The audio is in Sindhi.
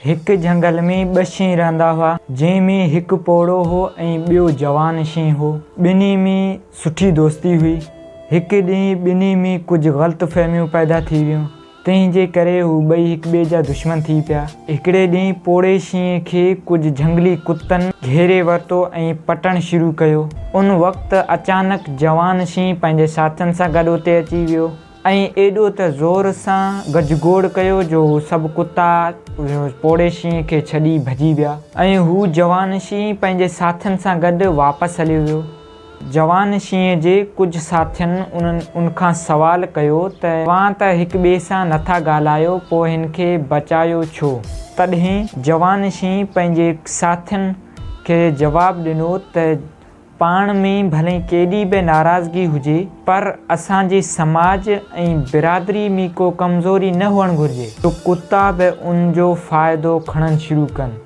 هڪ جهنگل ۾ ٻه شينهن رهندا هئا، جنهن ۾ هڪ پوڙهو هو ۽ ٻيو جوان شينهن هو. ٻنهي ۾ سٺي دوستي هئي. هڪ ڏينهن ٻنهي ۾ ڪجهه غلط فهميون پيدا ٿي ويون، تنهن جي ڪري هو ٻئي هڪ ٻئي جا دشمن ٿي پيا. هڪڙي ڏينهن پوڙهي شينهن کي ڪجهه جهنگلي ڪتن گهيري ورتو ۽ پٽڻ شروع ڪيو. ان وقت اچانڪ جوان شينهن پنهنجي ساٿين سان گڏ اتي اچي ويو. ۽ ايڏو ته زور سان گجگوڙ ڪيو جو هو سڀ ڪتا پوڙهي شينهن کي ڇڏي ڀڄي ويا ۽ هو جوان شينهن پنهنجي ساٿين سان گڏ واپس هليو ويو. جوان شينهن جي ڪجهه ساٿين انهن ان کان سوال ڪيو ته توهان ته هڪ ٻئي سان نٿا ڳالهايو پوء هن کي بچايو ڇو؟ تڏهن جوان شينهن پنهنجي ساٿين کي جواب ڏنو ته پاڻ ۾ ڀلي ڪيڏي به ناراضگي هجي پر اسان جي سماج ۽ برادري ۾ ڪو ڪمزوري نه هئڻ گهرجي جو ڪتا به ان جو فائدو کڻڻ شروع ڪن.